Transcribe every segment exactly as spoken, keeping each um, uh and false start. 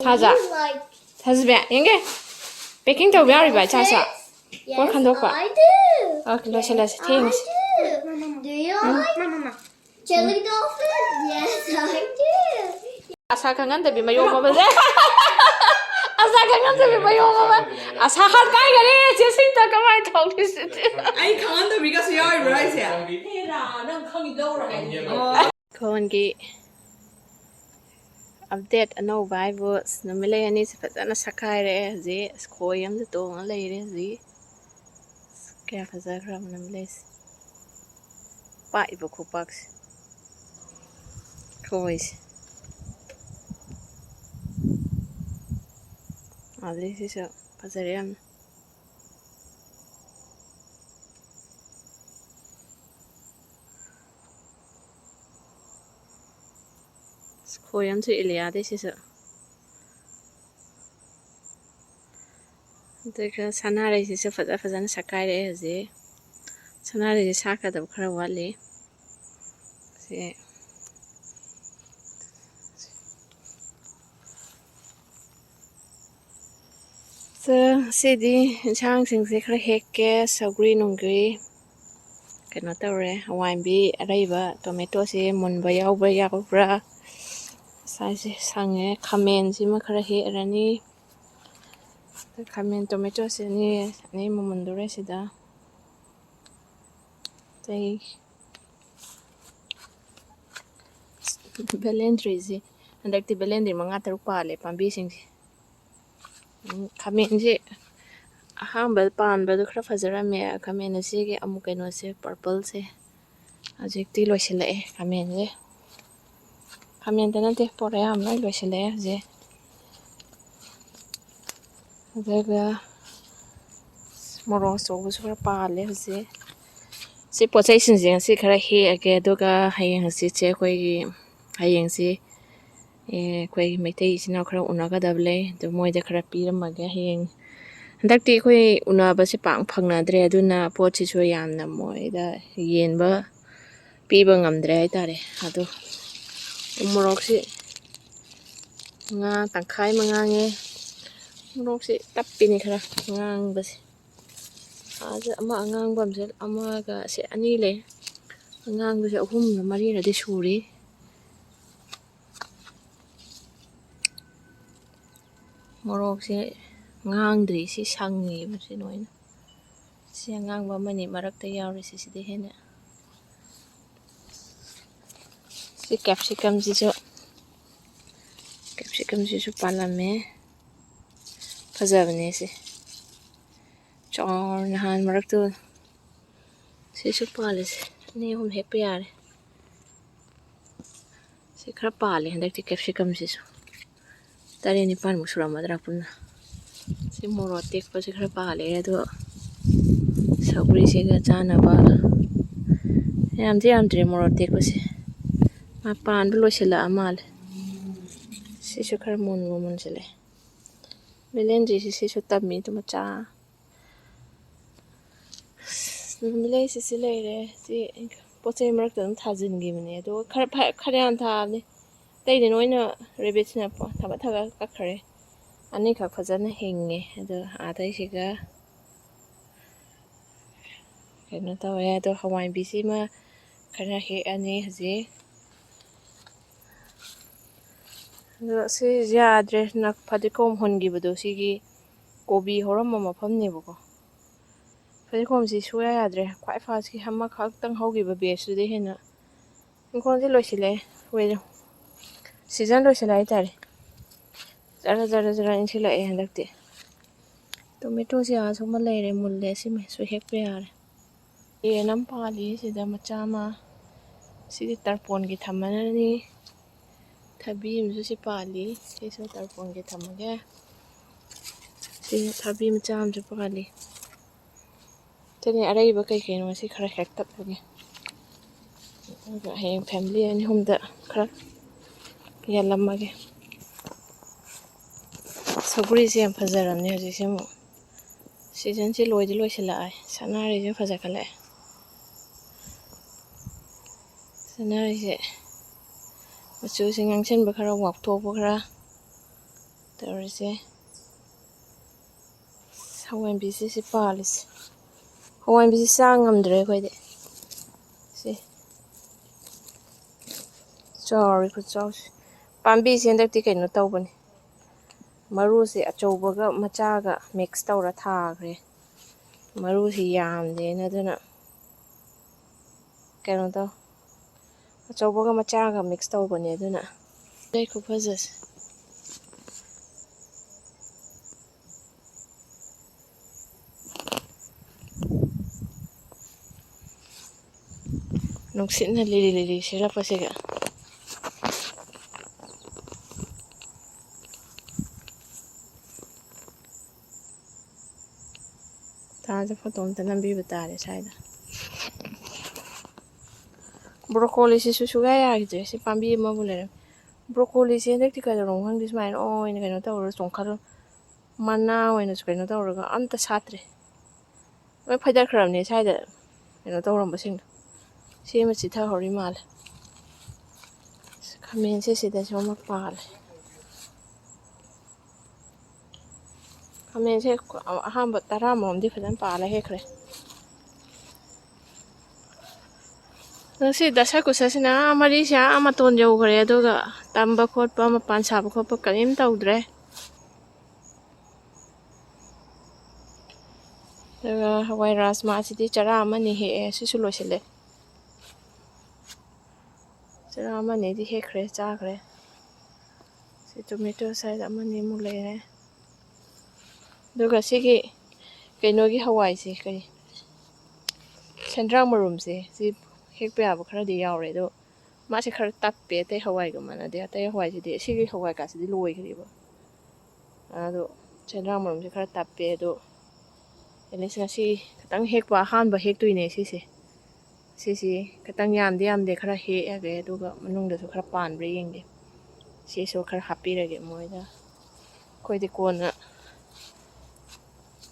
ꯁꯥꯖ? ꯁꯥꯖꯕꯤ, ꯌꯦꯡꯒꯦ꯫ Packing ꯇꯧꯕ ꯌꯥꯎꯔꯤꯕ ꯏꯆꯥꯁꯨ? Yes, ꯈꯟꯗꯣꯛꯄ? I do. Okay, ꯂꯣꯏꯁꯤꯜꯂꯁꯤ, ꯊꯦꯡꯉꯁꯤ꯫ I do. Do you like? Jelly dolphin? Yes, I do. ꯑꯁꯥ ꯈꯪꯍꯟꯗꯕꯤ ꯃꯌꯣꯝ ꯑꯃꯁꯦ꯫ ꯑꯁꯥ ꯈꯪꯍꯟꯗꯕꯤ ꯃꯌꯣꯝ ꯑꯃ꯫ ꯑꯁꯥ ꯍꯥꯠ ꯀꯥꯏꯈꯔꯦ, ꯆꯦ ꯁꯤꯡꯇ ꯀꯃꯥꯏꯅ ꯇꯧꯅꯤ ꯁꯤꯗꯤ? ꯑꯩ ꯈꯪꯍꯟꯗꯕꯤꯒꯁꯨ ꯌꯥꯎꯔꯤꯕ꯭ꯔꯣ ꯍꯥꯏꯁꯦ? ꯍꯦꯔꯥ, ꯅꯪ ꯈꯪꯉꯤꯗꯧꯔꯒ ꯑꯩꯗꯤ꯫ ꯈꯣꯟꯒꯤ update ꯑꯅꯧꯕ ꯍꯥꯏꯕꯨ, ꯑꯁ, ꯅꯨꯃꯤꯠꯂꯩ ꯑꯅꯤꯁꯦ ꯐꯖꯅ ꯁꯛꯈꯥꯏꯔꯛꯑꯦ ꯍꯧꯖꯤꯛ꯫ ꯑꯁ, ꯈꯣꯏ ꯑꯃꯗ ꯇꯣꯡꯉ ꯂꯩꯔꯦ ꯍꯧꯖꯤꯛ꯫ ꯑꯁ, ꯀꯌꯥ ꯐꯖꯈ꯭ꯔꯕ ꯅꯨꯃꯤꯠꯂꯩꯁꯦ꯫ ꯄꯥꯛꯏꯕ ꯈꯨꯄꯥꯛꯁꯦ꯫ ꯈꯣꯏꯁꯦ꯫ ꯑꯗꯩ ꯁꯤꯁꯨ ꯐꯖꯔꯦ ꯌꯥꯝꯅ꯫ ꯑꯁ, ꯈꯣꯏ ꯑꯃꯁꯨ ꯏꯂꯤꯌꯥꯗꯩ ꯁꯤꯁꯨ꯫ ꯑꯗꯨꯒ ꯁꯅꯥꯔꯩꯁꯤꯁꯨ ꯐꯖ ꯐꯖꯅ ꯁꯛꯀꯥꯏꯔꯛꯑꯦ ꯍꯧꯖꯤꯛ꯫ ꯁꯅꯥꯔꯩꯁꯤ ꯁꯥꯠꯀꯗꯕ ꯈꯔ ꯋꯥꯠꯂꯤ꯫ ꯁꯤ꯫ ꯁꯦ, ꯉꯁꯤꯗꯤ ꯏꯟꯁꯥꯡꯁꯤꯡꯁꯦ ꯈꯔ ꯍꯦꯛꯀꯦ, ꯁꯧꯒ꯭ꯔꯤ ꯅꯨꯡꯒ꯭ꯔꯤ꯫ ꯀꯩꯅꯣ ꯇꯧꯔꯦ, ꯍꯋꯥꯏꯟꯕꯤ ꯑꯔꯩꯕ, ꯇꯣꯃꯦꯇꯣꯁꯦ ꯃꯨꯟꯕ ꯌꯥꯎꯕ꯭ꯔꯥ ꯌꯥꯎꯕ꯭ꯔꯥ꯫ ꯉꯁꯥꯏꯁꯦ ꯁꯪꯉꯦ, ꯈꯥꯃꯦꯟꯁꯤꯃ ꯈꯔ ꯍꯦꯛꯑꯔꯅꯤ꯫ ꯈꯥꯃꯦꯟ, ꯇꯣꯃꯦꯇꯣꯁꯦ ꯑꯅꯤ, ꯑꯅꯤ ꯃꯃꯨꯟꯗꯣꯔꯦ ꯁꯤꯗ꯫ ꯑꯇꯩ ꯕꯦꯂꯦꯟꯗ꯭ꯔꯤꯁꯦ, ꯍꯟꯗꯛꯇꯤ ꯕꯦꯂꯦꯟꯗ꯭ꯔꯤ ꯃꯉꯥ ꯇꯔꯨꯛ ꯄꯥꯜꯂꯦ ꯄꯥꯝꯕꯤꯁꯤꯡꯁꯦ꯫ ꯎꯝ, ꯈꯥꯃꯦꯟꯁꯦ ꯑꯍꯥꯟꯕ ꯄꯥꯟꯕꯗꯣ ꯈꯔ ꯐꯖꯔꯝꯃꯦ꯫ ꯈꯥꯃꯦꯟ ꯑꯁꯤꯒꯤ ꯑꯃꯨꯛ ꯀꯩꯅꯣꯁꯦ, purpleꯁꯦ ꯍꯧꯖꯤꯛꯇꯤ ꯂꯣꯏꯁꯤꯜꯂꯛꯑꯦ ꯈꯥꯃꯦꯟꯁꯦ꯫ ꯈꯥꯃꯦꯟꯗ ꯅꯠꯇꯦ, ꯄꯣꯠ ꯑꯌꯥꯝꯕ ꯂꯣꯏ ꯂꯣꯏꯁꯤꯜꯂꯛꯑꯦ ꯍꯧꯖꯤꯛ꯫ ꯑꯗꯨꯒ ꯃꯣꯔꯣꯛ ꯑꯆꯧꯕꯁꯨ ꯈꯔ ꯄꯥꯜꯂꯦ ꯍꯧꯖꯤꯛ꯫ ꯁꯤ ꯄꯣꯠ ꯆꯩꯁꯤꯡꯁꯦ ꯉꯁꯤ ꯈꯔ ꯍꯦꯛꯑꯒꯦ, ꯑꯗꯨꯒ ꯍꯌꯦꯡ ꯍꯪꯆꯤꯠꯁꯦ ꯑꯩꯈꯣꯏꯒꯤ, ꯍꯌꯦꯡꯁꯤ, ꯑꯦ, ꯑꯩꯈꯣꯏꯒꯤ ꯃꯩꯇꯩ ꯏꯆꯤꯟ ꯏꯅꯥꯎ ꯈꯔ ꯎꯅꯒꯗꯕ ꯂꯩ, ꯑꯗꯨ ꯃꯣꯏꯗ ꯈꯔ ꯄꯤꯔꯝꯃꯒꯦ ꯍꯌꯦꯡ꯫ ꯍꯟꯗꯛꯇꯤ ꯑꯩꯈꯣꯏ ꯎꯅꯕꯁꯦ ꯄꯥꯛ ꯐꯪꯅꯗ꯭ꯔꯦ, ꯑꯗꯨꯅ ꯄꯣꯠꯁꯤꯁꯨ ꯌꯥꯝꯅ ꯃꯣꯏꯗ ꯌꯦꯟꯕ ꯄꯤꯕ ꯉꯝꯗ꯭ꯔꯦ ꯍꯥꯏꯇꯥꯔꯦ꯫ ꯑꯗꯣ ꯎ ꯃꯣꯔꯣꯛꯁꯤ ꯉꯥ ꯇꯪꯈꯥꯏ ꯑꯃ ꯉꯥꯡꯉꯦ꯫ ꯃꯣꯔꯣꯛꯁꯦ ꯇꯞꯄꯤꯅꯦ ꯈꯔ ꯉꯥꯡꯕꯁꯦ꯫ ꯑꯥꯗ ꯑꯃ ꯑꯉꯥꯡꯕ ꯑꯃꯁꯨ, ꯑꯃꯒ ꯁꯦ ꯑꯅꯤ ꯂꯩ꯫ ꯑꯉꯥꯡꯕꯁꯦ ꯑꯍꯨꯝꯂ ꯃꯔꯤꯔꯗꯤ ꯁꯨꯔꯤ꯫ ꯃꯣꯔꯣꯛꯁꯦ ꯉꯥꯡꯗ꯭ꯔꯤ, ꯁꯤ ꯁꯪꯉꯦꯕ ꯁꯤ ꯂꯣꯏꯅ꯫ ꯁꯤ ꯑꯉꯥꯡꯕ ꯑꯃꯅꯤ ꯃꯔꯛꯇ ꯌꯥꯎꯔꯤꯁꯦ, ꯁꯤꯗꯩ ꯍꯦꯟꯅ꯫ ꯁꯤ ꯀꯦꯞꯁꯤꯀꯝꯁꯤꯁꯨ, ꯀꯦꯞꯁꯤꯀꯝꯁꯤꯁꯨ ꯄꯥꯜꯂꯝꯃꯦ꯫ ꯐꯖꯕꯅꯦ ꯁꯤ꯫ ꯆꯥꯎꯔ ꯅꯍꯥꯟ ꯃꯔꯛꯇꯨ ꯁꯤꯁꯨ ꯄꯥꯜꯂꯤꯁꯦ꯫ ꯑꯅꯤ ꯑꯍꯨꯝ ꯍꯦꯛꯄ ꯌꯥꯔꯦ꯫ ꯁꯤ ꯈꯔ ꯄꯥꯜꯂꯦ ꯍꯟꯗꯛꯇꯤ ꯀꯦꯞꯁꯤꯀꯝꯁꯤꯁꯨ꯫ ꯇꯔꯦꯠ ꯅꯤꯄꯥꯜꯃꯨꯛ ꯁꯨꯔꯝꯃꯗ꯭ꯔꯥ ꯄꯨꯟꯅ꯫ ꯁꯤ ꯃꯣꯔꯣꯛ ꯑꯇꯦꯛꯄꯁꯦ ꯈꯔ ꯄꯥꯜꯂꯦ, ꯑꯗꯣ ꯁꯧꯒ꯭ꯔꯤꯁꯤꯒ ꯆꯥꯅꯕ꯫ ꯌꯥꯝꯗꯤ ꯌꯥꯝꯗ꯭ꯔꯦ ꯃꯣꯔꯣꯛ ꯑꯇꯦꯛꯄꯁꯦ꯫ ꯃꯄꯥꯟꯗ ꯂꯣꯏꯁꯤꯜꯂꯛꯑ ꯃꯥꯜꯂꯦ꯫ ꯁꯤꯁꯨ ꯈꯔ ꯃꯨꯟꯕꯨ ꯃꯨꯟꯁꯤꯜꯂꯛꯑꯦ꯫ ꯕꯦꯂꯦꯟꯗ꯭ꯔꯤꯁꯤ ꯁꯤꯁꯨ ꯇꯝꯃꯤ, ꯑꯗꯨ ꯃꯆꯥ꯫ ꯅꯨꯃꯤꯠꯂꯩꯁꯤꯁꯨ ꯂꯩꯔꯦ꯫ ꯁꯤ ꯄꯣꯠ ꯆꯩ ꯃꯔꯛꯇ ꯑꯗꯨꯝ ꯊꯥꯖꯤꯟꯈꯤꯕꯅꯦ꯫ ꯑꯗꯨꯒ ꯈꯔ ꯐ-, ꯈꯔ ꯌꯥꯝ ꯊꯥꯕꯅꯦ꯫ ꯑꯇꯩꯗꯤ ꯂꯣꯏꯅ ꯔꯦꯕꯤꯠꯁꯤꯅ ꯄ-, ꯊꯥꯕꯠ ꯊꯥꯕꯠ ꯀꯛꯈ꯭ꯔꯦ꯫ ꯑꯅꯤꯈꯛ ꯐꯖꯅ ꯍꯤꯡꯉꯦ꯫ ꯑꯗꯣ ꯑꯥꯗꯩꯁꯤꯒ ꯀꯩꯅꯣ ꯇꯧꯋꯦ꯫ ꯑꯗꯣ ꯍꯋꯥꯏꯕꯤꯁꯤꯃ ꯈꯔ ꯍꯦꯛꯑꯅꯤ ꯍꯧꯖꯤꯛ꯫ ꯑꯗꯣ ꯁꯤ ꯌꯥꯗ꯭ꯔꯦ, ꯅ-, ꯐꯗꯤꯒꯣꯝ ꯍꯨꯟꯈꯤꯕꯗꯣ ꯁꯤꯒꯤ ꯀꯣꯕꯤ ꯍꯧꯔꯝꯕ ꯃꯐꯝꯅꯦꯕꯀꯣ꯫ ꯐꯗꯤꯒꯣꯝꯁꯤ ꯁꯨꯡꯌꯥ ꯌꯥꯗ꯭ꯔꯦ꯫ ꯈ꯭ꯋꯥꯏ ꯐꯥꯔꯁꯀꯤ ꯑꯃꯈꯛꯇꯪ ꯍꯧꯈꯤꯕ ꯕꯦꯁꯇꯨꯗꯩ ꯍꯦꯟꯅ ꯏꯪꯈꯣꯜꯁꯦ ꯂꯣꯏꯁꯤꯜꯂꯛꯑꯦ꯫ ꯋꯦꯗꯔ ꯁꯤꯖꯟ ꯂꯣꯏꯁꯤꯜꯂꯛꯑꯦ ꯍꯥꯏꯇꯥꯔꯦ꯫ ꯖꯔ ꯖꯔ ꯖꯔ ꯏꯟꯁꯤꯜꯂꯛꯑꯦ ꯍꯟꯗꯛꯇꯤ꯫ ꯇꯣꯃꯦꯇꯣꯁꯤ ꯑꯥꯁꯨ ꯑꯃ ꯂꯩꯔꯦ, ꯃꯨꯜꯂꯦ꯫ ꯁꯤꯃꯁꯨ ꯍꯦꯛꯄ ꯌꯥꯔꯦ꯫ ꯌꯦꯟ ꯑꯃ ꯄꯥꯜꯂꯤ ꯁꯤꯗ ꯃꯆꯥ ꯑꯃ꯫ ꯁꯤꯗꯤ ꯇꯔꯄꯣꯟꯒꯤ ꯊꯝꯃꯅꯤ꯫ ꯊꯕꯤ ꯑꯃꯁꯨ ꯁꯤ ꯄꯥꯜꯂꯤ꯫ ꯁꯤꯁꯨ ꯇꯔꯄꯣꯟꯒꯤ ꯊꯝꯃꯒꯦ꯫ ꯁꯤ ꯊꯕꯤ ꯃꯆꯥ ꯑꯃꯁꯨ ꯄꯥꯜꯂꯤ꯫ ꯁꯤꯅꯤ ꯑꯔꯩꯕ ꯀꯩ ꯀꯩꯅꯣ ꯉꯁꯤ ꯈꯔ ꯍꯦꯛꯇꯠꯂꯒꯦ꯫ ꯑꯗꯨꯒ ꯍꯌꯦꯡ ꯐꯦꯃꯤꯂꯤ ꯑꯅꯤ ꯑꯍꯨꯝꯗ ꯈꯔ ꯌꯥꯜꯂꯝꯃꯒꯦ꯫ ꯁꯧꯒ꯭ꯔꯤꯁꯦ ꯌꯥꯝ ꯐꯖꯔꯕꯅꯦ ꯍꯧꯖꯤꯛꯁꯦ ꯑꯃꯨꯛ꯫ ꯁꯤꯖꯟꯁꯦ ꯂꯣꯏꯗꯤ ꯂꯣꯏꯁꯤꯜꯂꯛꯑꯦ꯫ ꯁꯅꯥꯔꯩꯁꯦ ꯐꯖꯈꯠꯂꯛꯑꯦ꯫ ꯁꯅꯥꯔꯩꯁꯦ ꯃꯆꯨꯁꯦ ꯉꯥꯡꯁꯟꯕ ꯈꯔ, ꯋꯥꯎꯊꯣꯛꯄ ꯈꯔ, ꯇꯧꯔꯤꯁꯦ꯫ ꯍꯋꯥꯏꯕꯤꯁꯦ ꯁꯤ ꯄꯥꯜꯂꯤꯁꯦ꯫ ꯍꯋꯥꯏꯕꯤꯁꯦ ꯆꯥ ꯉꯝꯗ꯭ꯔꯦ ꯑꯩꯈꯣꯏꯗꯤ꯫ ꯁꯤ ꯆꯥꯎꯔꯦ ꯈꯨꯠꯆꯥꯎꯁꯦ꯫ ꯄꯥꯝꯕꯤꯁꯦ ꯍꯟꯗꯛꯇꯤ ꯀꯩꯅꯣ ꯇꯧꯕꯅꯦ꯫ ꯃꯔꯨꯁꯦ ꯑꯆꯧꯕꯒ ꯃꯆꯥꯒ mix ꯇꯧꯔ ꯊꯥꯈ꯭ꯔꯦ꯫ ꯃꯔꯨꯁꯤ ꯌꯥꯝꯗꯦꯅ, ꯑꯗꯨꯅ ꯀꯩꯅꯣ ꯇꯧ, ꯑꯆꯧꯕꯒ ꯃꯆꯥꯒ mix ꯇꯧꯕꯅꯦ, ꯑꯗꯨꯅ ꯂꯩ ꯈꯨꯐꯖꯁꯦ꯫ ꯅꯨꯡꯁꯤꯠꯅ ꯂꯤꯔꯤ ꯂꯤꯔꯤ ꯁꯤꯠꯂꯛꯄꯁꯤꯒ꯫ ꯊꯥꯁꯦ ꯐꯣꯇꯣ ꯑꯝꯇ ꯅꯝꯕꯤꯕ ꯇꯥꯔꯦ ꯁ꯭ꯋꯥꯏꯗ꯫ ꯕ꯭ꯔꯣꯀꯣꯂꯤꯁꯤꯁꯨ ꯁꯨꯡꯌꯥ ꯌꯥꯈꯤꯗ꯭ꯔꯦ꯫ ꯁꯤ ꯄꯥꯝꯕꯤ ꯑꯃꯕꯨ ꯂꯩꯔꯝꯃꯦ꯫ ꯕ꯭ꯔꯣꯀꯣꯂꯤꯁꯦ ꯍꯟꯗꯛꯇꯤ ꯀꯩꯗꯧꯔꯝꯅꯣ ꯈꯪꯗꯦ, ꯁꯨꯃꯥꯏꯅ ꯑꯣꯏꯅ ꯀꯩꯅꯣ ꯇꯧꯔꯒ ꯆꯣꯡꯈꯠꯂ, ꯃꯅꯥ ꯑꯣꯏꯅꯁꯨ ꯀꯩꯅꯣ ꯇꯧꯔꯒ ꯑꯝꯇ ꯁꯥꯠꯇ꯭ꯔꯦ꯫ ꯂꯣꯏ ꯐꯣꯏꯗꯠꯈ꯭ꯔꯕꯅꯦ ꯁ꯭ꯋꯥꯏꯗ ꯀꯩꯅꯣ ꯇꯧꯔꯝꯕꯁꯤꯡꯗꯣ꯫ ꯁꯤ ꯑꯃ ꯆꯤꯊꯍꯧꯔꯤ ꯃꯥꯜꯂꯦ꯫ ꯈꯥꯃꯦꯟꯁꯦ ꯁꯤꯗꯁꯨ ꯑꯃ ꯄꯥꯜꯂꯦ꯫ ꯈꯥꯃꯦꯟꯁꯦ ꯑꯍꯥꯟꯕ ꯇꯔꯥꯃꯔꯣꯝꯗꯤ ꯐꯖꯅ ꯄꯥꯜꯂ ꯍꯦꯛꯈ꯭ꯔꯦ꯫ ꯉꯁꯤ ꯗꯁꯀꯨꯁꯁꯤꯅ ꯑꯥ ꯃꯔꯤꯁꯦ ꯑꯥ ꯃꯇꯣꯟ ꯌꯧꯈ꯭ꯔꯦ, ꯑꯗꯨꯒ ꯇꯝꯕ ꯈꯣꯠꯄ, ꯃꯄꯥꯟ ꯁꯥꯕ ꯈꯣꯠꯄ ꯀꯔꯤꯝ ꯇꯧꯗ꯭ꯔꯦ꯫ ꯑꯗꯨꯒ ꯍꯋꯥꯏ ꯔꯥꯖꯃꯥꯁꯤꯗꯤ ꯆꯔꯥ ꯑꯃꯅꯤ ꯍꯦꯛꯑꯦ, ꯁꯤꯁꯨ ꯂꯣꯏꯁꯤꯜꯂꯦ꯫ ꯆꯔꯥ ꯑꯃꯅꯤꯗꯤ ꯍꯦꯛꯈ꯭ꯔꯦ, ꯆꯥꯈ꯭ꯔꯦ꯫ ꯁꯤ tomato side ꯑꯃꯅꯤꯃꯨꯛ ꯂꯩꯔꯦ꯫ ꯑꯗꯨꯒ ꯁꯤꯒꯤ ꯀꯩꯅꯣꯒꯤ ꯍꯋꯥꯏꯁꯦ, ꯀꯔꯤ, ꯁꯦꯟꯗ꯭ꯔꯥꯡ ꯃꯔꯨꯝꯁꯦ, ꯁꯤ ꯍꯦꯛꯄ ꯌꯥꯕ ꯈꯔꯗꯤ ꯌꯥꯎꯔꯦ, ꯑꯗꯣ ꯃꯥꯁꯦ ꯈꯔ ꯇꯞꯄꯦ, ꯑꯇꯩ ꯍꯋꯥꯏꯒ ꯃꯥꯟꯅꯗꯦ꯫ ꯑꯇꯩ ꯍꯋꯥꯏꯁꯤꯗꯤ, ꯁꯤꯒꯤ ꯍꯋꯥꯏ ꯀꯥꯁꯤꯗꯤ ꯂꯣꯏꯈ꯭ꯔꯦꯕ꯫ ꯑꯗꯣ ꯁꯦꯟꯗ꯭ꯔꯥꯡ ꯃꯔꯨꯝꯁꯦ ꯈꯔ ꯇꯞꯄꯦ, ꯑꯗꯣ at least ꯉꯁꯤ ꯈꯤꯇꯪ ꯍꯦꯛꯄ, ꯑꯍꯥꯟꯕ ꯍꯦꯛꯇꯣꯏꯅꯦ ꯁꯤꯁꯦ꯫ ꯁꯤꯁꯤ ꯈꯤꯇꯪ ꯌꯥꯝꯗꯤ ꯌꯥꯝꯗꯦ, ꯈꯔ ꯍꯦꯛꯑꯒꯦ, ꯑꯗꯨꯒ ꯃꯅꯨꯡꯗꯁꯨ ꯈꯔ ꯄꯥꯟꯕ꯭ꯔꯥ ꯌꯦꯡꯒꯦ꯫ ꯁꯤꯁꯨ ꯈꯔ ꯍꯥꯞꯄꯤꯔꯒꯦ ꯃꯣꯏꯗ꯫ ꯑꯩꯈꯣꯏꯗꯤ ꯀꯣꯟꯅ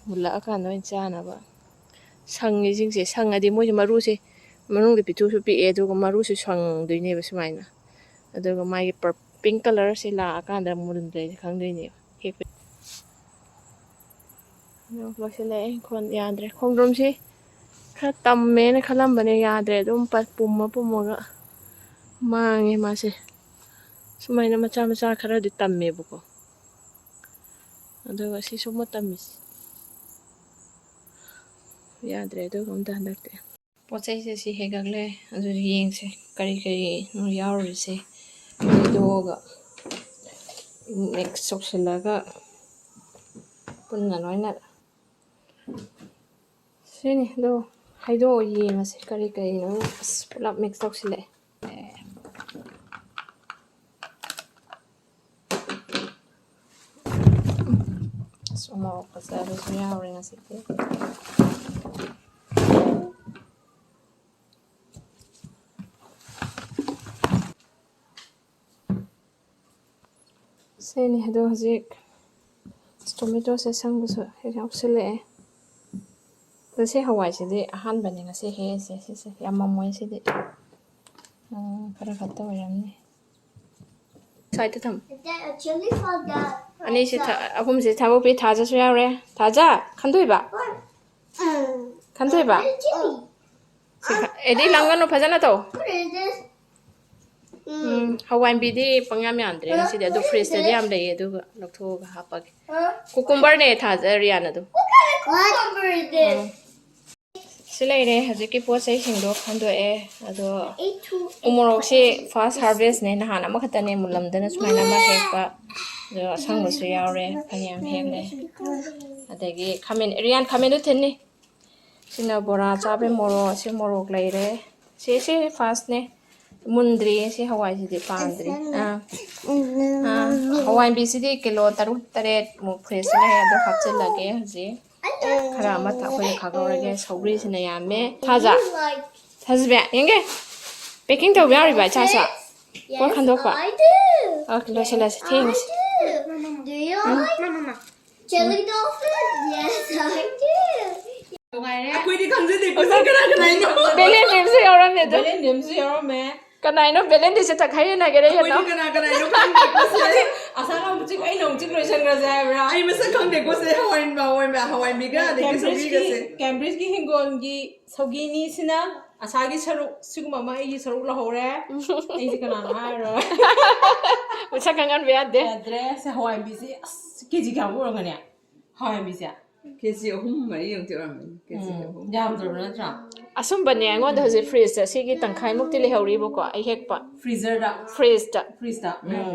ꯃꯨꯜꯂꯛꯑꯀꯥꯟꯗ ꯑꯣꯏꯅ ꯆꯥꯅꯕ꯫ ꯁꯪꯉꯤꯁꯤꯡꯁꯦ, ꯁꯪꯉꯗꯤ ꯃꯣꯏꯁꯦ ꯃꯔꯨꯁꯦ ꯃꯅꯨꯡꯗ ꯄꯤꯛꯇ꯭ꯔꯨꯁꯨ ꯄꯤꯛꯑꯦ, ꯑꯗꯨꯒ ꯃꯔꯨꯁꯨ ꯁꯪꯗꯣꯏꯅꯦꯕ ꯁꯨꯃꯥꯏꯅ꯫ ꯑꯗꯨꯒ ꯃꯥꯒꯤ ꯄꯔ-, Pink colour ꯁꯤ ꯂꯥꯛꯑꯀꯥꯟꯗ ꯃꯨꯟꯗ꯭ꯔꯦꯁꯦ ꯈꯪꯗꯣꯏꯅꯦ꯫ ꯍꯦꯛꯄ꯫ ꯑꯗꯣ ꯂꯣꯏꯁꯤꯜꯂꯛꯑꯦ ꯏꯪꯈꯣꯜ ꯌꯥꯗ꯭ꯔꯦ꯫ ꯈꯣꯡꯗ꯭ꯔꯨꯝꯁꯤ ꯈꯔ ꯇꯝꯃꯦꯅ ꯈꯜꯂꯝꯕꯅꯦ, ꯌꯥꯗ꯭ꯔꯦ꯫ ꯑꯗꯨꯝ ꯄ-, ꯄꯨꯝꯃ ꯄꯨꯝꯃꯒ ꯃꯥꯡꯉꯦ ꯃꯥꯁꯦ꯫ ꯁꯨꯃꯥꯏꯅ ꯃꯆꯥ ꯃꯆꯥ ꯈꯔꯗꯤ ꯇꯝꯃꯦꯕꯀꯣ꯫ ꯑꯗꯨꯒ ꯁꯤꯁꯨ ꯑꯃ ꯇꯝꯃꯤꯁꯦ꯫ ꯌꯥꯗ꯭ꯔꯦ ꯑꯗꯨꯒ ꯑꯝꯇ ꯍꯟꯗꯛꯇꯤ꯫ ꯄꯣꯠ ꯆꯩꯁꯦ ꯁꯤ ꯍꯦꯛꯂꯛꯂꯦ꯫ ꯑꯗꯨ ꯌꯦꯡꯁꯦ ꯀꯔꯤ ꯀꯔꯤꯅꯣ ꯌꯥꯎꯔꯤꯁꯦ꯫ ꯍꯩꯗꯣꯛꯑꯒ mix ꯇꯧꯁꯤꯜꯂꯒ ꯄꯨꯟꯅ ꯂꯣꯏꯅ꯫ ꯁꯤꯅꯤ ꯑꯗꯣ ꯍꯩꯗꯣꯛꯑ ꯌꯦꯡꯉꯁꯤ ꯀꯔꯤ ꯀꯔꯤꯅꯣ꯫ ꯑꯁ ꯄꯨꯂꯞ mix ꯇꯧꯁꯤꯜꯂꯛꯑꯦ꯫ ꯑꯁ ꯎꯃꯣꯔꯣꯛ ꯐꯖꯕꯁꯨ ꯌꯥꯎꯔꯦ ꯉꯁꯤꯗꯤ꯫ ꯁꯤꯅꯤ ꯑꯗꯣ ꯍꯧꯖꯤꯛ ꯇꯣꯃꯦꯇꯣꯁꯦ ꯑꯁꯪꯕꯁꯨ ꯍꯦꯛ ꯌꯥꯎꯁꯤꯜꯂꯛꯑꯦ꯫ ꯑꯗꯣ ꯁꯤ ꯍꯋꯥꯏꯁꯤꯗꯤ ꯑꯍꯥꯟꯕꯅꯦ ꯉꯁꯤ ꯍꯦꯛꯏꯁꯦ꯫ ꯁꯤꯁꯦ ꯌꯥꯝꯃꯝꯃꯣꯏ ꯁꯤꯗꯤ꯫ ꯎꯝ, ꯈꯔ ꯈꯛꯇ ꯑꯣꯏꯔꯝꯅꯤ꯫ Side ꯇ ꯊꯝꯃꯨ꯫ Is that a chili for the ꯑꯅꯤꯁꯤ ꯊ-, ꯑꯍꯨꯝꯁꯤ ꯊꯥꯕꯣꯛꯄꯤ ꯊꯥꯖꯁꯨ ꯌꯥꯎꯔꯦ꯫ ꯊꯥꯖ, ꯈꯟꯗꯣꯏꯕ? What? ꯈꯟꯗꯣꯏꯕ? What is chili? ꯁꯤ ꯈ-, ꯑꯦꯗꯤ ꯂꯪꯒꯅꯨ, ꯐꯖꯅ ꯇꯧ꯫ What is this? ꯎꯝ, ꯍꯋꯥꯏꯟꯕꯤꯗꯤ ꯄꯪꯌꯥꯝ ꯌꯥꯝꯗ꯭ꯔꯦ ꯉꯁꯤꯗꯤ, ꯑꯗꯨ fridge ꯇꯗꯤ ꯌꯥꯝ ꯂꯩꯌꯦ, ꯑꯗꯨꯒ ꯂꯧꯊꯣꯛꯑꯒ ꯍꯥꯞꯄꯒꯦ꯫ Huh? Cucumber ꯅꯦ ꯊꯥꯖ ꯔꯤꯌꯥꯟ ꯑꯗꯨ꯫ What kind of cucumber is this? ꯎꯝ꯫ ꯁꯤ ꯂꯩꯔꯦ ꯍꯧꯖꯤꯛꯀꯤ ꯄꯣꯠ ꯆꯩꯁꯤꯡꯗꯣ ꯈꯟꯗꯣꯛꯑꯦ꯫ ꯑꯗꯣ ꯎꯃꯣꯔꯣꯛꯁꯤ first harvest ꯅꯦ, ꯅꯍꯥꯟ ꯑꯃꯈꯛꯇꯅꯦ ꯃꯨꯜꯂꯝꯗꯅ ꯁꯨꯃꯥꯏꯅ ꯑꯃ ꯍꯦꯛꯄ꯫ ꯑꯗꯣ ꯑꯁꯪꯕꯁꯨ ꯌꯥꯎꯔꯦ, ꯐꯅꯌꯥꯝ ꯍꯦꯛꯂꯦ꯫ ꯑꯗꯒꯤ ꯈꯥꯃꯦꯟ, ꯔꯤꯌꯥꯟ ꯈꯥꯃꯦꯟꯗꯨ ꯊꯤꯟꯅꯤ꯫ ꯁꯤꯅ ꯕꯣꯔꯥ ꯆꯥꯕꯩ ꯃꯣꯔꯣꯛ, ꯁꯤ ꯃꯣꯔꯣꯛ ꯂꯩꯔꯦ꯫ ꯁꯤ, ꯁꯤ first ꯅꯦ꯫ ꯃꯨꯟꯗ꯭ꯔꯤꯌꯦ ꯁꯤ ꯍꯋꯥꯏꯁꯤꯗꯤ, ꯄꯥꯟꯗ꯭ꯔꯤ꯫ ꯑꯥ꯫ ꯑꯥ, ꯍꯋꯥꯏꯟꯕꯤꯁꯤꯗꯤ ꯀꯤꯂꯣ ꯇꯔꯨꯛ ꯇꯔꯦꯠ ꯃꯨꯛ fridge ꯇ ꯂꯩ, ꯑꯗꯣ ꯍꯥꯞꯆꯤꯜꯂꯒꯦ ꯍꯧꯖꯤꯛ꯫ ꯈꯔ ꯑꯃ ꯊ-, ꯑꯩꯈꯣꯏꯅ ꯈꯥꯛꯍꯧꯔꯒꯦ꯫ ꯁꯧꯒ꯭ꯔꯤꯁꯤꯅ ꯌꯥꯝꯃꯦ꯫ ꯊꯥꯖ? ꯊꯥꯖꯕꯤ, ꯌꯦꯡꯒꯦ꯫ Packing ꯇꯧꯕ ꯌꯥꯎꯔꯤꯕ ꯏꯆꯥꯁꯨ? ꯄꯣꯠ ꯈꯟꯗꯣꯛꯄ? Okay, ꯂꯣꯏꯁꯤꯜꯂꯁꯤ, ꯊꯦꯡꯉꯁꯤ꯫ Um. Chili dolphin? Yes, I do. ꯅꯨꯡꯉꯥꯏꯔꯦ꯫ ꯑꯩꯈꯣꯏꯗꯤ ꯈꯪꯖꯗꯦ꯫ ꯄꯣꯠꯁꯦ ꯀꯅꯥ ꯀꯅꯥꯏꯅꯣ? ꯕꯦꯂꯦꯟꯗ꯭ꯔꯤꯝꯁꯨ ꯌꯥꯎꯔꯝꯃꯦ ꯑꯗꯣ꯫ ꯕꯦꯂꯦꯟꯗ꯭ꯔꯤꯝꯁꯨ ꯌꯥꯎꯔꯝꯃꯦ꯫ ꯀꯅꯥꯏꯅꯣ ꯕꯦꯂꯦꯟꯗꯤꯁꯦ ꯇꯛꯈꯥꯏ ꯌꯦꯟꯅꯒꯦꯔꯦ ꯌꯦꯟꯅꯣ? ꯑꯩꯈꯣꯏꯗꯤ ꯀꯅꯥ ꯀꯅꯥꯏꯅꯣ ꯈꯪꯗꯦꯀꯣ ꯁꯦ꯫ ꯑꯁꯥ ꯀꯥꯡꯕꯨꯁꯤ ꯑꯩꯅ ꯑꯃꯨꯛ ꯆꯤꯛ ꯂꯣꯏꯁꯟꯈ꯭ꯔꯁꯦ ꯍꯥꯏꯕ꯭ꯔꯥ? ꯑꯩ ꯃꯁꯛ ꯈꯪꯗꯦꯀꯣ ꯁꯦ꯫ ꯍꯋꯥꯏ ꯍꯋꯥꯏ ꯍꯋꯥꯏ ꯃꯤꯒ ꯑꯗꯒꯤ ꯁꯧꯒ꯭ꯔꯤꯒꯁꯦ꯫ ꯀꯦꯝꯕ꯭ꯔꯤꯖꯀꯤ ꯍꯤꯡꯒꯣꯜꯒꯤ ꯁꯧꯒꯤꯅꯤꯁꯤꯅ ꯑꯁꯥꯒꯤ ꯁꯔꯨꯛ ꯁꯤꯒꯨꯝꯕ ꯑꯃ ꯑꯩꯒꯤ ꯁꯔꯨꯛ ꯂꯧꯍꯧꯔꯦ꯫ ꯑꯩꯁꯦ ꯀꯅꯥꯅꯣ ꯍꯥꯏꯔꯣꯏ꯫ ꯃꯁꯛ ꯈꯪꯍꯟꯕ ꯌꯥꯗꯦ꯫ ꯌꯥꯗ꯭ꯔꯦ꯫ ꯁꯦ ꯍꯋꯥꯏꯕꯤꯁꯦ ꯑꯁ ꯀꯦꯖꯤ ꯀꯌꯥꯃꯨꯛ ꯑꯣꯏꯔꯝꯒꯅꯤ? ꯍꯋꯥꯏꯕꯤꯁꯦ꯫ ꯀꯦꯖꯤ ꯑꯍꯨꯝ ꯃꯔꯤ ꯑꯃꯨꯛꯇꯤ ꯑꯣꯏꯔꯝꯃꯅꯤ꯫ ꯀꯦꯖꯤ ꯑꯍꯨꯝ꯫ ꯌꯥꯝꯗ꯭ꯔꯕ ꯅꯠꯇ꯭ꯔꯥ? ꯑꯁꯨꯝꯕꯅꯦ ꯑꯩꯉꯣꯟꯗ ꯍꯧꯖꯤꯛ ꯐ꯭ꯔꯤꯖꯇ ꯁꯤꯒꯤ ꯇꯪꯈꯥꯏꯃꯨꯛꯇꯤ ꯂꯩꯍꯧꯔꯤꯕꯀꯣ ꯑꯩ ꯍꯦꯛꯄ꯫ ꯐ꯭ꯔꯤꯖꯔꯗ꯫ ꯐ꯭ꯔꯤꯖꯇ꯫ ꯐ꯭ꯔꯤꯖꯇ꯫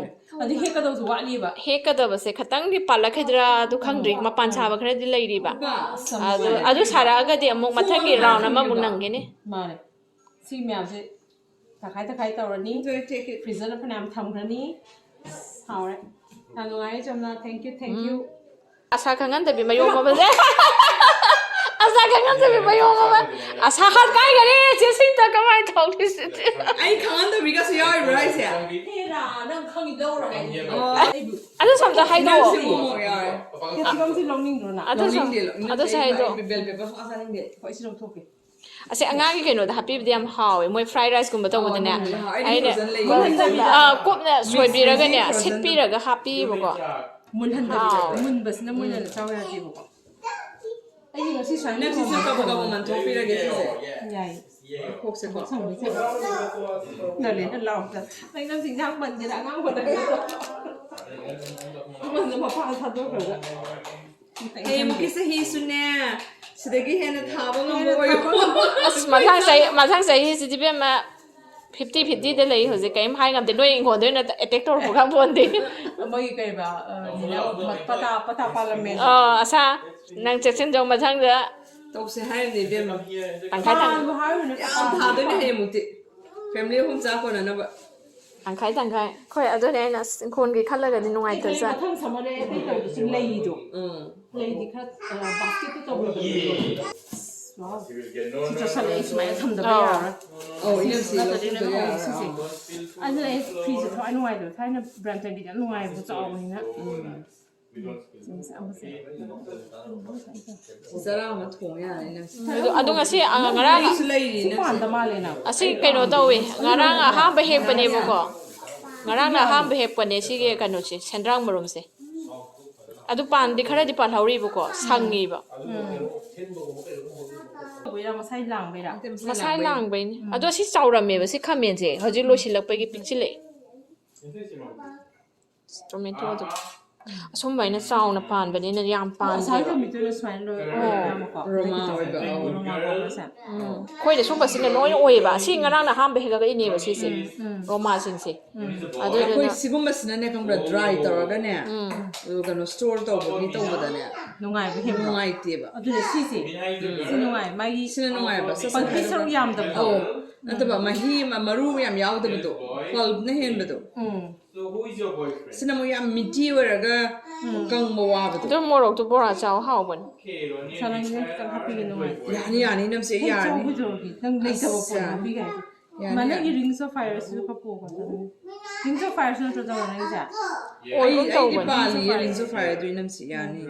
ꯑꯗꯨ ꯍꯦꯛꯀꯗꯧꯁꯨ ꯋꯥꯠꯂꯤꯕ꯫ ꯍꯦꯛꯀꯗꯕꯁꯦ ꯈꯇꯪꯗꯤ ꯄꯥꯜꯂꯛꯈꯤꯗ꯭ꯔꯥ ꯑꯗꯨ ꯈꯪꯗ꯭ꯔꯤ꯫ ꯃꯄꯥꯟ ꯁꯥꯕ ꯈꯔꯗꯤ ꯂꯩꯔꯤꯕ꯫ ꯕꯥ, ꯑꯁ, ꯑꯗꯨ ꯑꯗꯨ ꯁꯥꯔꯛꯑꯒꯗꯤ ꯑꯃꯨꯛ ꯃꯊꯪꯒꯤ ꯔꯥꯎꯟ ꯑꯃꯃꯨꯛ ꯅꯪꯒꯅꯤ꯫ ꯃꯥꯅꯦ꯫ ꯁꯤ ꯃꯌꯥꯝꯁꯦ ꯇꯪꯈꯥꯏ ꯇꯪꯈꯥꯏ ꯇꯧꯔꯅꯤ꯫ Enjoy, take it. ꯐ꯭ꯔꯤꯖꯔꯗ ꯐꯅꯌꯥꯝ ꯊꯝꯈ꯭ꯔꯅꯤ꯫ ꯑꯁ, ꯍꯥꯎꯔꯦ꯫ ꯌꯥꯝ ꯅꯨꯡꯉꯥꯏꯔꯦ ꯆꯝꯅ꯫ Thank you, thank you꯫ ꯑꯁꯥ ꯈꯪꯍꯟꯗꯕꯤ ꯃꯌꯣꯝ ꯑꯃꯁꯦ꯫ ꯑꯁꯥ ꯈꯪꯍꯟꯗꯕꯤ ꯃꯌꯣꯝ ꯑꯃ꯫ ꯑꯁꯥ ꯍꯥꯠ ꯀꯥꯏꯈꯔꯦ ꯆꯦꯁꯤꯡꯇ ꯀꯃꯥꯏꯅ ꯇꯧꯅꯤ ꯁꯤꯗꯤ? ꯑꯩ ꯈꯪꯍꯟꯗꯕꯤꯒꯁꯨ ꯌꯥꯎꯔꯤꯕ꯭ꯔꯣ ꯍꯥꯏꯁꯦ? ꯍꯦꯔꯥ, ꯅꯪ ꯈꯪꯉꯤ ꯂꯧꯔ ꯍꯥꯏꯗꯤ꯫ ꯑꯣ꯫ ꯑꯗꯨꯁꯨ ꯑꯝꯇ ꯍꯥꯏꯗꯣꯛꯑꯣ꯫ ꯅꯪꯁꯨ ꯃꯣꯃꯣ ꯌꯥꯎꯔꯦ꯫ ꯀꯦꯞꯁꯤꯀꯝꯁꯤ ꯂꯧꯅꯤꯡꯗ꯭ꯔꯣ ꯅꯪ? ꯑꯗꯨꯁꯨ ꯂꯧꯅꯤꯡꯗꯦ, ꯂꯧꯅꯤꯡꯗꯦ꯫ ꯑꯗꯨꯁꯨ ꯑꯩ ꯍꯥꯏꯗꯣꯛ꯫ ꯕꯦꯜ ꯄꯦꯄꯔ ꯁꯨꯡꯆꯥ ꯆꯥꯅꯤꯡꯗꯦ꯫ ꯍꯣꯏ, ꯁꯤ ꯂꯧꯊꯣꯛꯀꯦ꯫ ꯑꯁꯤ ꯑꯉꯥꯡꯒꯤ ꯀꯩꯅꯣꯗ ꯍꯥꯞꯄꯤꯕꯗꯤ ꯌꯥꯝ ꯍꯥꯎꯋꯦ꯫ ꯃꯣꯏ ꯐ꯭ꯔꯥꯏ ꯔꯥꯏꯁꯀꯨꯝꯕ ꯇꯧꯕꯗꯅꯦ꯫ ꯑꯥ, ꯃꯣꯃꯣ ꯍꯥꯎ-, ꯑꯩꯗꯤ ꯑꯩꯅ frozen ꯂꯩ꯫ ꯃꯨꯜꯍꯟꯗꯕꯤꯗ꯫ ꯑꯥ, ꯀꯨꯞꯅ ꯁꯣꯏꯕꯤꯔꯒꯅꯦ frozen꯫ ꯁꯤꯠꯄꯤꯔꯒ ꯍꯥꯞꯄꯤꯕꯀꯣ꯫ ꯃꯨꯟꯍꯟꯗꯕꯤꯗ꯫ ꯍꯥꯎ꯫ ꯃꯨꯟꯕꯁꯤꯅ ꯃꯣꯏꯅ ꯆꯥꯎ ꯌꯥꯗꯦꯕꯀꯣ꯫ ꯑꯩꯗꯤ ꯉꯁꯤ ꯁꯨꯃꯥꯏꯅ ꯅꯪ ꯁꯤꯁꯨ ꯀꯕ ꯀꯕ ꯃꯟꯊꯣꯛꯄꯤꯔꯒꯦ ꯁꯤꯁꯦ꯫ ꯌꯥꯏ꯫ ꯀꯣꯛꯁꯦꯀꯣ꯫ ꯁꯪꯕꯩ ꯆꯥꯡ꯫ ꯅꯪꯅꯦ ꯂꯥꯎꯗ꯫ ꯅꯪ ꯅꯪꯁꯤ ꯏꯟꯖꯥꯡ ꯄꯟꯗꯦꯗ ꯑꯉꯥꯡ ꯄꯟꯗꯦꯗ꯫ ꯑꯃꯅ ꯃꯄꯥ ꯊꯥꯗꯣꯛꯈ꯭ꯔꯒ꯫ ꯍꯌꯦꯡꯃꯨꯛꯀꯤ ꯆꯍꯤꯁꯨꯅꯦ ꯁꯤꯗꯒꯤ ꯍꯦꯟꯅ ꯊꯥꯕ ꯉꯝꯕ ꯑꯣꯏꯌꯨ꯫ ꯑꯁ, ꯃꯊꯪ ꯆꯍꯤ, ꯃꯊꯪ ꯆꯍꯤꯁꯤꯗꯤ ꯏꯕꯦꯝꯃ ꯐꯤꯐꯇꯤ ꯐꯤꯐꯇꯤꯗ ꯂꯩ ꯍꯧꯖꯤꯛ꯫ ꯀꯔꯤꯝ ꯍꯥꯏ ꯉꯝꯗꯦ꯫ ꯅꯣꯏ ꯏꯪꯈꯣꯜꯗ ꯑꯣꯏꯅ ꯑꯦꯇꯦꯛ ꯇꯧꯔꯛꯄ ꯈꯪꯄꯣꯟꯗꯦ꯫ ꯃꯣꯏꯒꯤ ꯀꯩꯕ, ꯑ, ꯅꯤꯅ ꯄꯇꯥ, ꯄꯇꯥ ꯄꯥꯜꯂꯝꯃꯦ꯫ ꯑꯣ, ꯑꯁꯥ, ꯅꯪ ꯆꯦꯛꯁꯤꯟꯖꯧ ꯃꯊꯪꯗ꯫ ꯇꯧꯁꯦ ꯍꯥꯏꯔꯤꯅꯦ ꯏꯕꯦꯝꯃ꯫ ꯇꯪꯈꯥꯏ ꯇꯪ-, ꯄꯥꯟꯕ ꯍꯥꯏꯔꯨꯅꯨ, ꯌꯥꯝ ꯊꯥꯗꯣꯏꯅꯦ ꯍꯌꯦꯡꯃꯨꯛꯇꯤ꯫ ꯐꯦꯃꯤꯂꯤ ꯑꯍꯨꯝ ꯆꯥ ꯀꯣꯟꯅꯅꯕ꯫ ꯇꯪꯈꯥꯏ ꯇꯪꯈꯥꯏ꯫ ꯍꯣꯏ, ꯑꯗꯨꯅꯦ ꯑꯩꯅ ꯑꯁ, ꯏꯪꯈꯣꯜꯒꯤ ꯈꯜꯂꯒꯗꯤ ꯅꯨꯡꯉꯥꯏꯇꯖꯥꯠ꯫ ꯃꯊꯪ ꯁꯝꯃꯔꯗ ꯑꯩ ꯑꯇꯩ ꯇꯧꯕꯁꯨ ꯂꯩꯗꯣ꯫ ꯎꯝ꯫ ꯂꯩꯗꯤ ꯈꯔ, ꯑ, ꯕꯥꯁꯀꯦꯠꯇ ꯇꯧꯕꯤꯕ꯫ ꯋꯥꯎ꯫ ꯁꯤ ꯆꯥꯁꯜꯂꯛꯑꯦ, ꯁꯨꯃꯥꯏꯅ ꯊꯝꯗꯕ ꯑꯧ꯫ ꯌꯥꯔꯣꯏ꯫ ꯑꯧ, ꯏꯅꯝꯁꯤ ꯅꯠꯇ꯭ꯔꯗꯤ ꯂꯧꯊꯣꯛꯇ ꯅꯪ ꯌꯥꯔꯣꯏ꯫ ꯁꯤꯁꯦ꯫ ꯑꯗꯨꯅ ꯑꯩ ꯐ꯭ꯔꯤꯖꯇ ꯊꯋꯥꯏ ꯅꯨꯡꯉꯥꯏꯇꯕ꯫ ꯊꯥꯏꯅ ꯕ꯭ꯔꯥꯟꯇꯟꯒꯤꯗꯤ ꯌꯥꯝ ꯅꯨꯡꯉꯥꯏꯕꯗꯣ, ꯆꯥꯎꯕꯅꯤꯅ꯫ ꯎꯝ꯫ ꯆꯔꯥ ꯑꯃ ꯊꯣꯡ ꯌꯥꯔꯦ ꯅꯪ꯫ ꯑꯗꯨ ꯉꯁꯤ ꯉꯔꯥꯡ ꯁꯤ ꯀꯩꯅꯣ ꯇꯧꯋꯤ꯫ ꯉꯔꯥꯡ ꯑꯍꯥꯟꯕ ꯍꯦꯛꯄꯅꯦꯕꯀꯣ꯫ ꯉꯔꯥꯡꯅ ꯑꯍꯥꯟꯕ ꯍꯦꯛꯄꯅꯦ ꯁꯤꯒꯤ ꯀꯩꯅꯣꯁꯦ, ꯁꯦꯟꯗ꯭ꯔꯥꯡ ꯃꯔꯨꯝꯁꯦ꯫ ꯑꯗꯨ ꯄꯥꯟꯗꯤ ꯈꯔꯗꯤ ꯄꯥꯜꯍꯧꯔꯤꯕꯀꯣ, ꯁꯪꯉꯤꯕ꯫ ꯃꯁꯥꯏ ꯂꯥꯡꯕꯩꯅꯤ꯫ ꯑꯗꯣ ꯁꯤ ꯆꯥꯎꯔꯝꯃꯦꯕ, ꯁꯤ ꯈꯥꯃꯦꯟꯁꯦ ꯍꯧꯖꯤꯛ ꯂꯣꯏꯁꯤꯜꯂꯛꯄꯒꯤ ꯄꯤꯛꯁꯤꯜꯂꯛꯑꯦ꯫ ꯇꯣꯃꯦꯇꯣꯗꯣ ꯑꯁꯨꯝꯕ ꯍꯥꯏꯅ ꯆꯥꯎꯅ ꯄꯥꯟꯕꯅꯤꯅ ꯌꯥꯝ ꯄꯥꯟꯗꯦꯕ꯫ ꯑꯣ꯫ ꯑꯩꯈꯣꯏꯗ ꯁꯨꯝꯕꯁꯤꯅ ꯂꯣꯏ ꯑꯣꯏꯌꯦꯕ꯫ ꯑꯁꯤ ꯉꯔꯥꯡꯅ ꯑꯍꯥꯟꯕ ꯍꯦꯛꯂꯛꯏꯅꯦꯕ ꯁꯤꯁꯦ꯫ ꯔꯣꯃꯥꯁꯤꯡꯁꯦ꯫ ꯑꯗꯨꯗꯨꯅ ꯑꯩꯈꯣꯏ ꯁꯤꯒꯨꯝꯕꯁꯤꯅꯅꯦ, ꯈꯪꯕ꯭ꯔꯥ, ꯗ꯭ꯔꯥꯏ ꯇꯧꯔꯒꯅꯦ, ꯎꯝ꯫ ꯑꯗꯨ ꯀꯩꯅꯣ, ꯁ꯭ꯇꯣꯔ ꯇꯧꯕꯒꯤ ꯇꯧꯕꯗꯅꯦ ꯅꯨꯡꯉꯥꯏꯕ ꯍꯦꯟꯕ꯭ꯔꯣ? ꯅꯨꯡꯉꯥꯏꯇꯦꯕ꯫ ꯑꯗꯨꯅꯦ ꯁꯤꯁꯦ꯫ ꯁꯤ ꯅꯨꯡꯉꯥꯏ꯫ ꯃꯥꯒꯤ ꯁꯤꯅ ꯅꯨꯡꯉꯥꯏꯕ꯫ ꯁꯠ ꯁꯠ ꯄꯪꯈꯤ ꯁꯔꯨꯛ ꯌꯥꯝꯗꯕꯗꯣ꯫ ꯑꯧ꯫ ꯅꯠꯇꯕ, ꯃꯍꯤ ꯑꯃ, ꯃꯔꯨ ꯌꯥꯝ ꯌꯥꯎꯗꯕꯗꯣ꯫ ꯄꯜꯞꯅ ꯍꯦꯟꯕꯗꯣ꯫ ꯎꯝ꯫ ꯁꯤꯅ ꯑꯃꯨꯛ ꯌꯥꯝ ꯃꯤꯇꯤ ꯑꯣꯏꯔꯒ ꯎꯝ꯫ ꯀꯪꯕ ꯋꯥꯕꯗꯣ꯫ ꯑꯗꯨ ꯃꯣꯔꯣꯛꯇꯨ ꯕꯣꯔꯥ ꯆꯥꯎ ꯍꯥꯎꯕꯅꯤ꯫ ꯁꯥ ꯅꯪꯒꯤ ꯈꯤꯇꯪ ꯍꯥꯞꯄꯤꯒꯦ, ꯅꯨꯡꯉꯥꯏꯇꯦ꯫ ꯌꯥꯅꯤ, ꯌꯥꯅꯤ, ꯏꯅꯝꯁꯦ, ꯑꯩ ꯌꯥꯅꯤ꯫ ꯆꯥꯎ ꯀꯩꯗꯧꯔꯒꯦ? ꯅꯪ ꯂꯩꯇꯕ ꯑꯁ, ꯄꯣꯠ ꯌꯥꯅꯤ꯫ ꯍꯥꯞꯄꯤꯒꯦ ꯍꯥꯏꯗꯦ꯫ ꯌꯥꯅꯤ, ꯃꯥ, ꯅꯪꯒꯤ ꯌꯥꯅꯤ꯫ Rings of Fireꯁꯤꯁꯨ ꯈꯔ ꯄꯨꯑꯣ꯫ Rings of Fireꯁꯨ ꯅꯠꯇ꯭ꯔꯣ ꯇꯧꯔ ꯅꯪꯒꯤꯁꯦ? ꯑꯩ, ꯑꯣꯏꯒꯨꯝ ꯑꯩꯒꯤ ꯇꯧꯕꯅꯤ꯫ ꯄꯥꯜꯂꯤꯌꯦ, Rings of Fire꯫ Rings of Fireꯗꯨ, ꯏꯅꯝꯁꯤ, ꯌꯥꯅꯤ꯫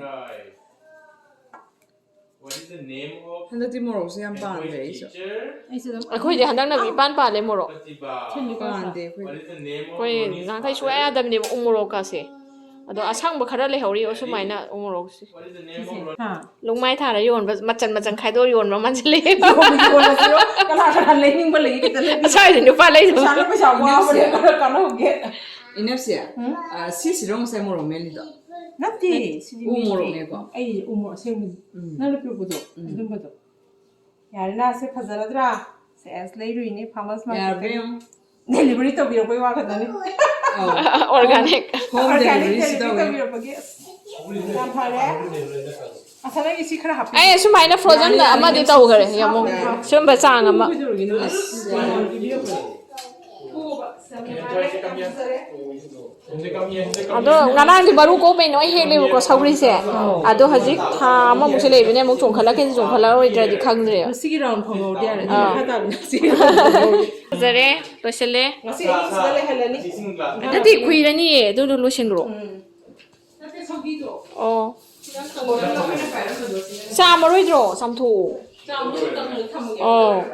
ꯍꯟꯗꯛꯇꯤ ꯃꯣꯔꯣꯛꯁꯦ ꯌꯥꯝ ꯄꯥꯝꯗꯦ ꯑꯩꯁꯨ꯫ ꯑꯩꯁꯨ ꯑꯗꯨꯝ ꯑꯩꯈꯣꯏꯗꯤ ꯍꯟꯗꯛꯅ ꯏꯄꯥꯟ ꯄꯥꯜꯂꯦ ꯃꯣꯔꯣꯛ꯫ ꯊꯤꯜꯂꯤꯀꯣ ꯁꯥ꯫ ꯄꯥꯝꯗꯦ ꯑꯩꯈꯣꯏꯗꯤ꯫ ꯑꯩꯈꯣꯏ ꯅꯍꯥꯟꯈꯩ ꯁꯨꯡꯌꯥ ꯌꯥꯗꯕꯅꯦꯕ ꯎ ꯃꯣꯔꯣꯛꯀꯥꯁꯦ꯫ ꯑꯗꯣ ꯑꯁꯪꯕ ꯈꯔ ꯂꯩꯍꯧꯔꯤ ꯁꯨꯃꯥꯏꯅ ꯎ ꯃꯣꯔꯣꯛꯁꯦ꯫ ꯁꯤꯁꯦ꯫ ꯍꯥ꯫ ꯂꯨꯛꯃꯥꯏ ꯊꯥꯔ ꯌꯣꯟꯕ, ꯃꯆꯟ ꯃꯆꯟ ꯈꯥꯏꯗꯣꯛꯑ ꯌꯣꯟꯕ ꯃꯥꯟꯁꯤꯜꯂꯛꯑꯦ꯫ ꯌꯣꯜꯂꯁꯤꯔꯣ? ꯀꯅꯥ ꯀꯅꯥ ꯂꯩꯅꯤꯡꯕ ꯂꯩꯒꯦ ꯈꯤꯇ ꯂꯩꯕꯤꯌꯨ꯫ ꯑꯁ꯭ꯋꯥꯏꯗ ꯅꯨꯄꯥ ꯂꯩꯗꯕ꯫ ꯄꯩꯁꯥꯅ ꯄꯩꯁꯥ ꯋꯥꯕꯅꯦ, ꯈꯔ ꯀꯥꯟꯅꯍꯧꯒꯦ꯫ ꯏꯅꯦꯞꯁꯦ, ꯎꯝ? ꯑ, ꯁꯤꯁꯤꯔꯣ ꯉꯁꯥꯏ ꯃꯣꯔꯣꯛ ꯃꯦꯠꯂꯤꯗꯣ? ꯅꯠꯇꯦ, ꯁꯤꯗꯤ ꯎ ꯃꯦꯠꯇꯦ꯫ ꯃꯣꯔꯣꯛꯅꯦꯀꯣ꯫ ꯑꯩ ꯎ ꯃꯣꯔꯣꯛ ꯑꯁꯦꯡꯕꯅꯤ꯫ ꯎꯝ꯫ ꯅꯪꯅ ꯄꯤꯔꯛꯄꯗꯣ, ꯎꯝ꯫ ꯑꯗꯨꯝꯕꯗꯣ꯫ ꯌꯥꯔꯦꯅ, ꯁꯦ ꯐꯖꯔꯗ꯭ꯔꯥ? ꯁꯦꯁ, ꯂꯩꯔꯨꯏꯅꯦ farmers marketꯇꯒꯤ꯫ ꯌꯥꯔꯕ꯭ꯔꯥ ꯌꯦꯡꯉꯨ꯫ Delivery ꯇꯧꯕꯤꯔꯛꯄꯩ ꯋꯥ ꯈꯛꯇꯅꯤ꯫ ꯑꯧ꯫ Organic꯫ Home organic deliveryꯁꯨ delivery ꯇꯧꯕꯤꯔꯛꯄꯒꯤ ꯑꯁ, ꯌꯥꯝ ꯐꯔꯦ꯫ ꯑꯁ, ꯅꯪꯒꯤ ꯁꯤ ꯈꯔ ꯍꯥꯞꯄꯤꯌꯨ꯫ ꯑꯩ ꯁꯨꯃꯥꯏꯅ frozenꯗ ꯌꯥꯅꯤ, ꯌꯥꯅꯤ, ꯑꯃꯗꯤ ꯏꯅꯝꯁꯤ꯫ ꯇꯧꯈ꯭ꯔꯦ, ꯌꯦꯡꯉꯣ꯫ ꯌꯥꯅꯤ꯫ ꯁꯨꯝꯕ ꯆꯥꯡ ꯑꯃ꯫ ꯀꯩꯗꯧꯔꯒꯦ ꯅꯪ? ꯑꯁ, ꯌꯥꯅꯤ꯫ ꯑꯗꯣ ꯉꯔꯥꯡꯗꯤ ꯃꯔꯨ ꯀꯣꯛꯄꯩ ꯂꯣꯏ ꯍꯦꯛꯂꯦꯕꯀꯣ, ꯁꯧꯒ꯭ꯔꯤꯁꯦ꯫ ꯑꯗꯣ ꯍꯧꯖꯤꯛ ꯊꯥ ꯑꯃꯃꯨꯛꯁꯦ ꯂꯩꯕꯅꯦ, ꯑꯃꯨꯛ ꯆꯣꯡꯈꯠꯂꯛꯀꯅꯤ, ꯆꯣꯡꯈꯠꯂꯛꯑꯣꯏꯗ꯭ꯔꯗꯤ ꯈꯪꯗ꯭ꯔꯦ꯫ ꯉꯁꯤꯒꯤ round ꯐꯪꯍꯧꯗꯦ ꯍꯥꯏꯔꯗꯤ ꯑꯥ꯫ ꯃꯈꯥ ꯇꯥꯕ ꯉꯁꯤꯒꯤ round ꯐꯪꯍꯧꯗꯦ꯫ ꯐꯖꯔꯦ, ꯂꯣꯏꯁꯤꯜꯂꯦ꯫ ꯉꯁꯤ ꯑꯍꯨꯝꯁꯤꯗ ꯂꯩꯍꯜꯂꯅꯤ꯫ ꯅꯠꯇꯦ, ꯈꯨꯏꯔꯅꯤꯌꯦ, ꯑꯗꯨꯗꯣ ꯂꯣꯏꯁꯤꯟꯈ꯭ꯔꯣ꯫ ꯎꯝ꯫ ꯑꯣ, ꯆꯥꯝꯃꯔꯣꯏꯗ꯭ꯔꯣ? ꯆꯥꯝꯊꯣꯛꯑꯣ꯫ ꯑꯣ꯫